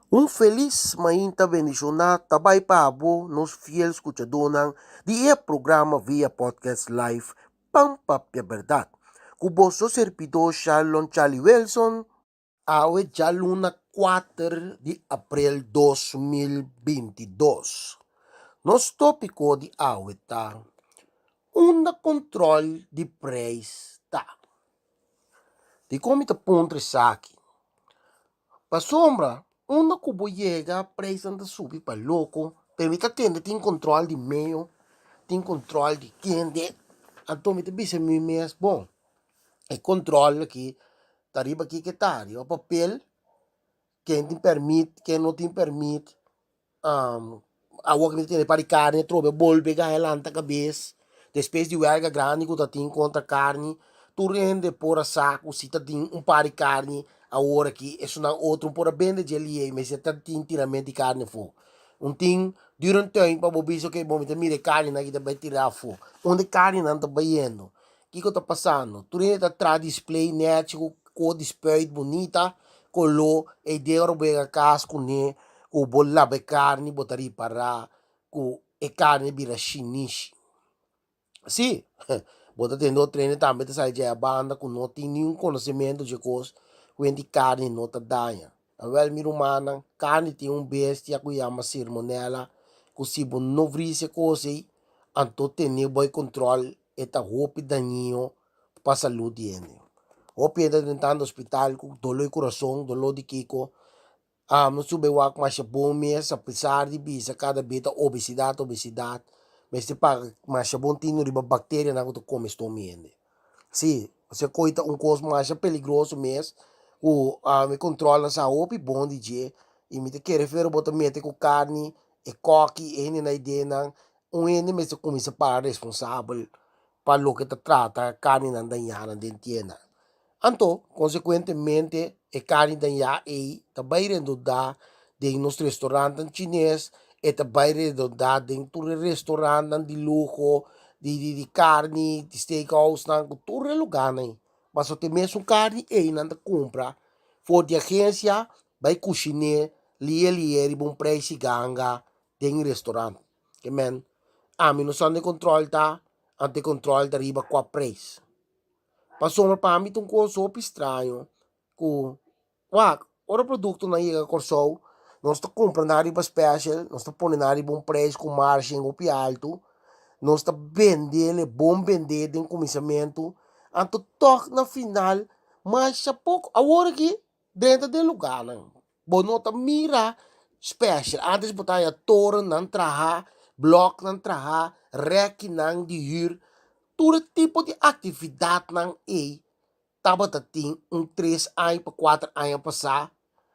Un felis mainta bendishoná ta bai pa abo nos fiel skuchadónan di e programa via podcast live Pan Papia Bèrdat ku boso serbidó Sharlon Charlie Wilson. Awe djaluna kuater di aprel 2022. Nos tópiko di awe ta, Unda kontròl di preis ta? Dikon mi ta puntra esaki? Pasobra unda ku bo yega preisnan ta subi pa loko, pero mi ta tende tin kontrol di meo, tin kontrol di kende, anto mi ta bisa mi mes bon e kontrol aki ta riba kiko ta, riba papel, ken tin pèrmit, ken no tin pèrmit. Awor ku mi ta tene par di karni atrobe bolbe gana lanta kabes despues di wèlga grandi ku ta tin kontra karni tur hende por a sa ku si ta tin un par di karni awor aki esunnan otro por a bende dje liei mester ta tin tirament di karni afó un tin dura un tèin pa bo bisa oke bo mi ta mira e karninan aki ta bai tira afó unda e karninan ta bayendo Kiko ta pasando? Tur hende ta traha display nèchi ku kos di spuit bunita, koló, e idea ora bo yega kas kuné ku bo laba e karni bo ta ripará ku e karni a bira shinishi. Sí, bo ta tende otro hende tambe ta sali dje banda ku no tin niun konosementu dje kos ku hende karni no ta daña. Awel mi rumannan, karni tin un bestia ku yama sirmonela ku si bo no vris e kos ei anto tene bo e kontrol e ta hopi dañino pa salud di hende. Hopi hende ta drentando hospital ku doló di kurason, doló di kiko. No sube wak masha bon mes apesar di bisa kada be ta obesidat, obesidat. Mester paga masha bon tinu riba bakterianan ku ta kome stomi hende. Sí, pasobra koi ta un kos masha peligroso mes ku mi kontrolnan sa hopi bon di dje i mi ta kere fero bo ta mete ku karni, e kòki, e hendenan i denan, un hende mester kuminsá para responsabel pa loke ta trata karninan dañanan den tienda. Anto, konsekuentemente, e karni dañá ei ta bai redondá den nos restorantnan chines, e ta bai redondá den tur e restorantnan di luho, di di di karni, di steakhousenan, ku tur e lugánan ei. Pasobra ta e mesun karni ei nan ta kumpra for di agensia bai kushiné lie lie riba un preis di ganga den e restorant. Ke men, ami no sa unda e kontrol ta, anto e kontrol ta riba kua preis. Pasobra pa mi ta un kos hopi straño ku wak ora produktonan yega Kòrsou nos ta kumpra nan riba special, nos ta pone nan riba un preis ku margen hopi altu, nos ta bendel e bon bende den kuminsamentu, anto tòg na final masha poko. Awor aki drenta den lugánan bo no ta mira special, antes bo ta haña torennan traha, blòknan traha, rèkinan di hür, tur e tipo di aktividatnan ei tabata tin un tres aña pa kuater aña pasá,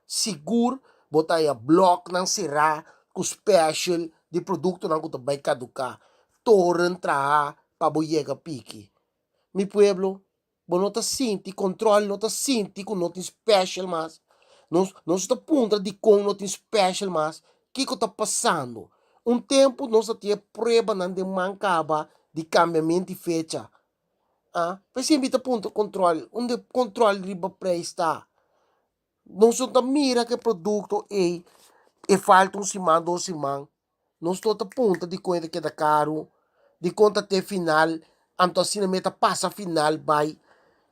sigur bo ta haña blòknan será ku special di produktonan ku ta bai kaduká, toren traha pa bo yega piki. Mi pueblo, Bo no ta sinti control, no ta sinti cu no tin special mas. Nos, nos ta puntra dicon no tin special mas, kico ta pasando. Un tempo nos a tin e pruebanan den man caba di cambiamento di fecha. Ah, p'esei mi ta puntra control, unda e control riba prijs ta? Nos no ta mira cu e producto ey e falta un siman, dos siman. Nos no ta puntra dikon e ta keda karu, dikon ta te final, anto asina mi ta pasa final bai,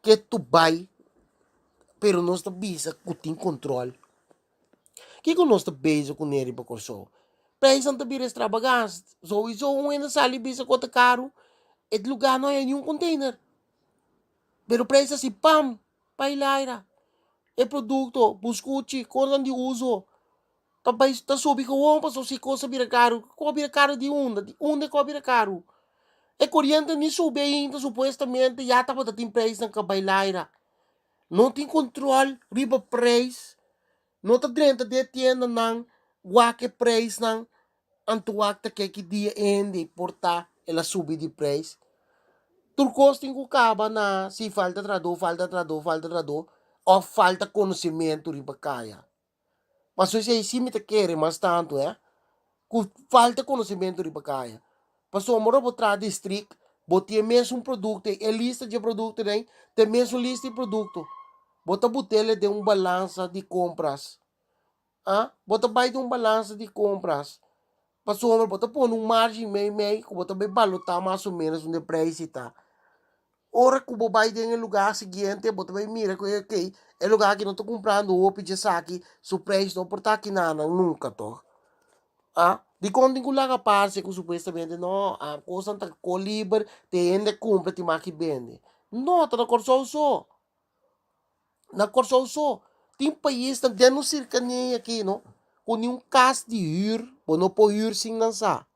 ke tu bai, pero nos ta bisa ku tin kontrol. Kiko nos ta bezig kuné riba Kòrsou? Prijsnan ta bira extravagans, souiso un hende sali bisa ku ta karu, e lugá no hay niun container, pero prijs asi pam, bai laira, e produkto, buskuchi, kosnan di uso. Ta bai ta subi gewoon pasobra si kos a bira karu. Ku a bira karu di unda? Di unda ku a bira karu? E koriente ni subi ainda supuestamente ya tabata tin preisnan ku a bai laira. No tin kontrol riba preis, no ta drenta den e tiendanan wak e preisnan anto wak ta ke ki dia hende por ta el a subi di preis. Tur kos tin ku kaba na si falta trahadó, falta trahadó, falta trahadó òf falta konosementu riba kaya. Pasobra esei si mi ta kere mas tantu eh, ku falta konosementu riba kaya. Pasobra ora bo traha distrik, bo tin e mesun produkto ei, e lista dje produktonan ei ta e mesun lista di produkto. Bo ta but'el den un balansa di kompras. Ah, bo ta bai den un balansa di kompras, pasobra bo ta pone un margin mei mei ku bo ta bai balotá mas o ménos unda e preis ta. Ora ku bo bai den e lugá siguiente bo ta bai mira ku okey e lugá aki no ta kumprando hopi djesaki, su preis no por ta akinanan nunka tòg. Ah, dikon tin ku laga parse ku supuestamente no, a kosnan ta ko liber, te hende kumpra tin maki bende. No, ta na Kòrsou so. Na Kòrsou so. Tin paisnan den nos serkania aki no, ku ni un kas di hür bo no por hür sin nan sa.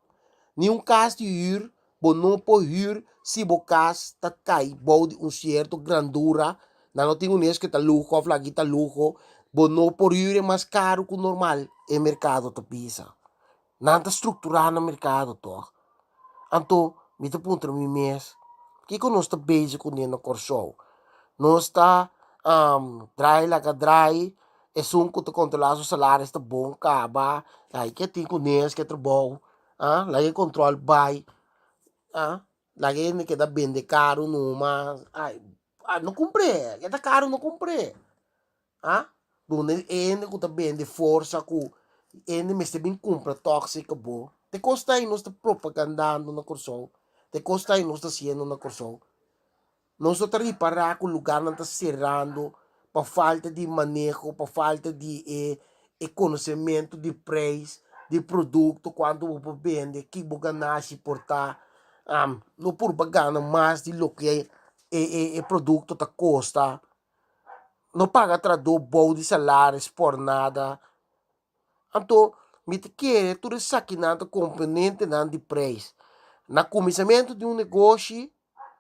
Ni un kas di hür bo no por hür si bo kas ta kai bou di un sierto grandura, nan no tin unes ke ta luho òf laki ta luho, bo no por hür e mas karu ku normal e merkado ta bisa. Nan ta strukturá nan merkado tòg. Anto mi ta puntra mi mes, kiko nos ta bezig kuné na Kòrsou? Nos ta drai laga drai, esun ku ta kontrolá su salaris ta bon kaba, ai ke tin kunes ke trabou, laga e kontrol bai, laga hende keda bende karu numa, ai no kumpr'é, ke ta karu no kumpr'é. A Duna e hende ku ta bende forsa ku hende mester bin kumpra tòksiko bo. Te kos ta ei nos ta propagandando na Kòrsou, te kos ta ei nos ta hasiendo na Kòrsou. Nos no ta ripará ku lugarnan ta serando pa falta di maneho, pa falta di e e konosementu di preis di produkto, kuantu bo por bende, ki bo ganashi por ta. No purba gana mas di loke e e e produkto ta kosta. No paga trahadó bou di salaris por nada. Anto mi ta kere tur esakinan ta komponentenan di preis. Na kuminsamentu di un negoshi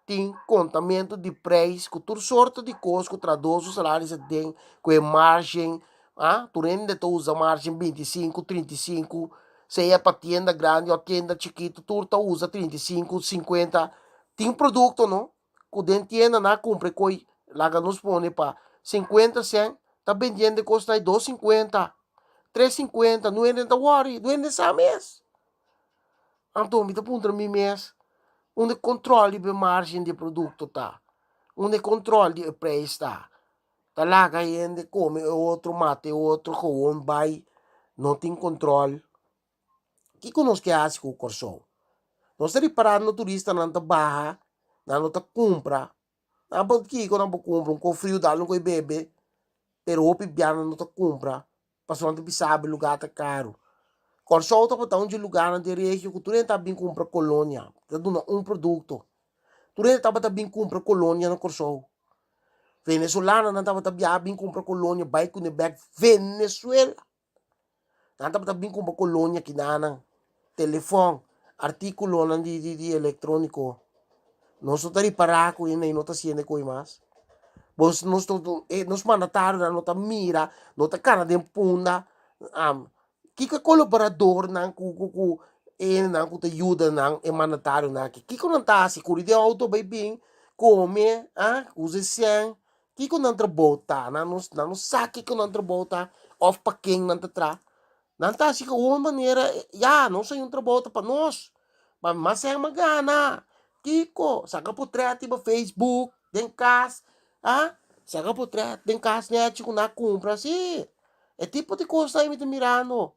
tin kontamentu di preis ku tur sorto di kos ku trahadó su salaris aden ku e margen a tur hende ta usa margen 25, 35 sea pa tienda grandi o tienda chikitu tur ta usa 35, 50 tin produkto no ku den tienda nan a kumpra e koi laga nos pone pa 50 sen ta bendiendo e kos na 2.50, 3.50 no hende ta wòri no hende sa mes. Anto mi ta puntra mi mes unda e kontrol riba e margen di e produkto ta? Unda e kontrol di e preis ta? Ta laga hende kome e otro mata e otro gewoon bai no tin kontrol. Kiko nos ke hasi ku Kòrsou? Nos ta ripará no turistanan ta baha, nan no ta kumpra. Nan por kiko nan por kumpra un kos friu dal un kos bebe, pero hopi bia nan no ta kumpra pasobra nan ta bisa bo e lugá ta karu. Kòrsou tabata un dje lugánan den regio ku tur hende ta bin kumpra kolonia, ta duna un produkto. Tur hende tabata bin kumpra kolonia na Kòrsou. Venezolanonan tabata biaha bin kumpra kolonia bai kuné bèk Venezuela. Nan tabata bin kumpra kolonia kinanan, telefòn, artíkulonan di di di elektróniko. Nos no ta ripará ku hende no ta hasiendo e kos mas. Bos nos nos mandatarionan no ta mira, no ta kana den punda kiko e kolaboradornan ku ku ku e hendenan ku ta yuda nan e mandatarionan aki, kiko nan ta hasi? Kuri den outo bai bin, kome, usa e sèn. Kiko nan trabou ta? Nan no nan no sa kiko nan trabou ta òf pa ken nan ta traha. Nan ta hasi gewoon manera, ya, nos hay un trabou ta pa nos. Pa mas hèn mas gana. Kiko? Saka potrèt riba Facebook, den kas, ah, saka potrèt den kas nèchi ku nan a kumpra, si. E tipo di kos ei mi ta mirando.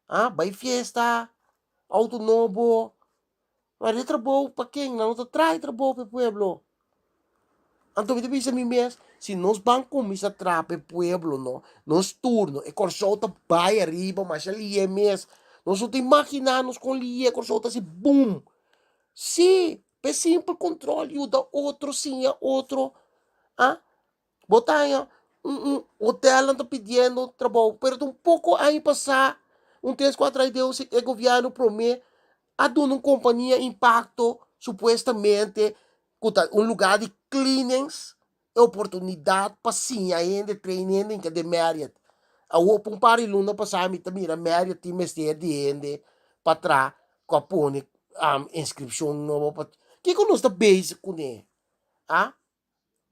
Ah, bai fiesta, auto nobo. Ma di trabou pa ken? Nan no ta traha e trabou pa e pueblo. Anto mi ta bisa mi mes, si nos ban kuminsá traha pa e pueblo no, nos turno, e Kòrsou ta bai ariba masha lihe mes. Nos no ta imaginá nos kon lihe Kòrsou ta hasi bum. Sí, pa e simpel kontrol yuda otro, siña otro. Ah, bo ta haña un un hotelnan ta pidiendo trabou, pero ta un poko aña pasá, un tres kuater aña deu e gobièrnu promé a duna un kompania Impacto supuestamente ku ta un lugá di cleanings e oportunidat pa siña hende, train hende hinka den Marriott. Awor pa un par di luna pasá mi ta mira Marriott tin mester di hende pa traha ku a pone inskripshon nobo pa kiko nos ta bezig kuné? A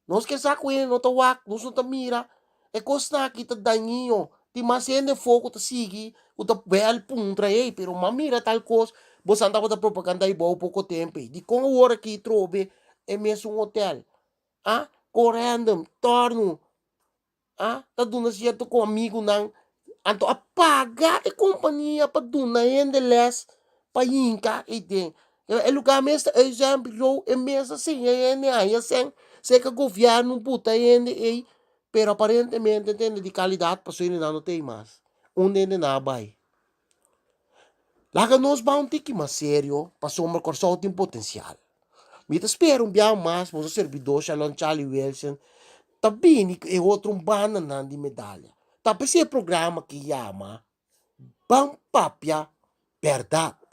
Nos ke sa ku hende no ta wak, nos no ta mira. E kosnan aki ta dañino. Tin mas hende afó ku ta sigui, ku ta bèl puntra, Ey, pero m'a mira tal kos, bosan tabata propaganda ei bou poko tempu ei. Dikon awor aki trobe e mesun hotel? Ah, kon random, tòrnu. Ah, ta duna sierto ku amigunan. Anto a paga e kompania pa duna hende les pa hinka ei den. E lugá mes ta uitzendbureau, e mes a siña hende haña sèn serka gobièrnu buta hende ei, pero aparentemente tende di kalidat pasobra nan no ta ei mas. Unda hende nan a bai? Laga nos bai un tiki mas serio pasobra Kòrsou tin potensial. Mi ta spera un biaha mas boso servidor Shalon Charlie Wilson ta bini ku e otro bandanan di medaya. Ta p'esei e programa ki yama Ban Papia Bèrdat.